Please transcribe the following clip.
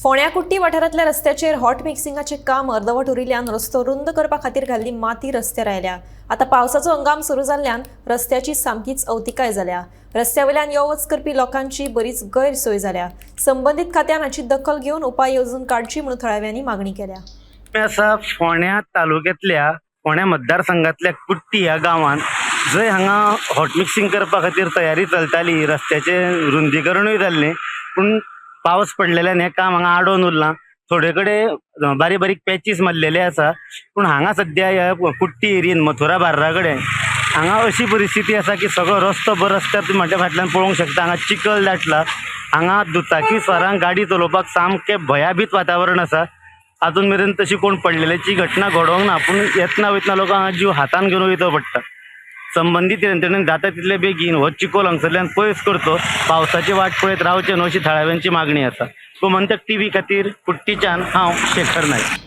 फोंड्या कुट्टी वाठारांतल्या रस्त्याचेर हॉट मिक्सिंगाचें काम अर्दवट उरिल्ल्यान रस्तो रुंद करपा खातीर घाल्ली माती रस्त्यार आयल्या. आतां पावसाचो हंगाम सुरू जाल्ल्यान रस्त्याची सामकीच अवतिकाय जाल्या. रस्त्या वयल्यान यो वच करपी लोकांची बरीच गैरसोय जाल्या. संबंदीत खात्यान हाची दखल घेवन उपाय येवजण काडची म्हणून थळाव्यांनी मागणी केल्या. आसा फोंड्या तालुक्यांतल्या फोंड्या मतदारसंघातल्या कुट्टी ह्या गांवांत, जंय हांगा हॉट मिक्सिंग करपा खातीर तयारी चलताली. रस्त्याचें रुंदीकरणूय जाल्लें, पूण पावस पडलेल्यान हें काम हांगा आडोवन उरलां. थोडे कडेन बारीक बारीक पॅचीस मारलेले आसा, पूण हांगा सद्या ह्या कुट्टी एरियेन मथुरा बार्रा कडेन हांगा अशी परिस्थिती आसा की सगळो रस्तो बरो रस्त्यार तुमी म्हज्या फाटल्यान पळोवंक शकता, हांगा चिखल दाटला. हांगा दुचाकी स्वारांक गाडी चलोवपाक सामकें भयाभीत वातावरण आसा. अजून मेरेन तशी कोण पडलेल्याची घटना घडोवंक ना, पूण येतना वयतना लोकांक हांगा जीव हातान घेवन वयचो पडटा. संबंदीत यंत्रणेन जाता तितले बेगीन हो चिखोल हांगसरल्यान पयस करचो, पावसाची वाट पळयत रावचें न्हू अशी थळाव्यांची मागणी आसा. गोमंतक टीव्ही खातीर कुट्टीच्यान हांव शेखर नायक.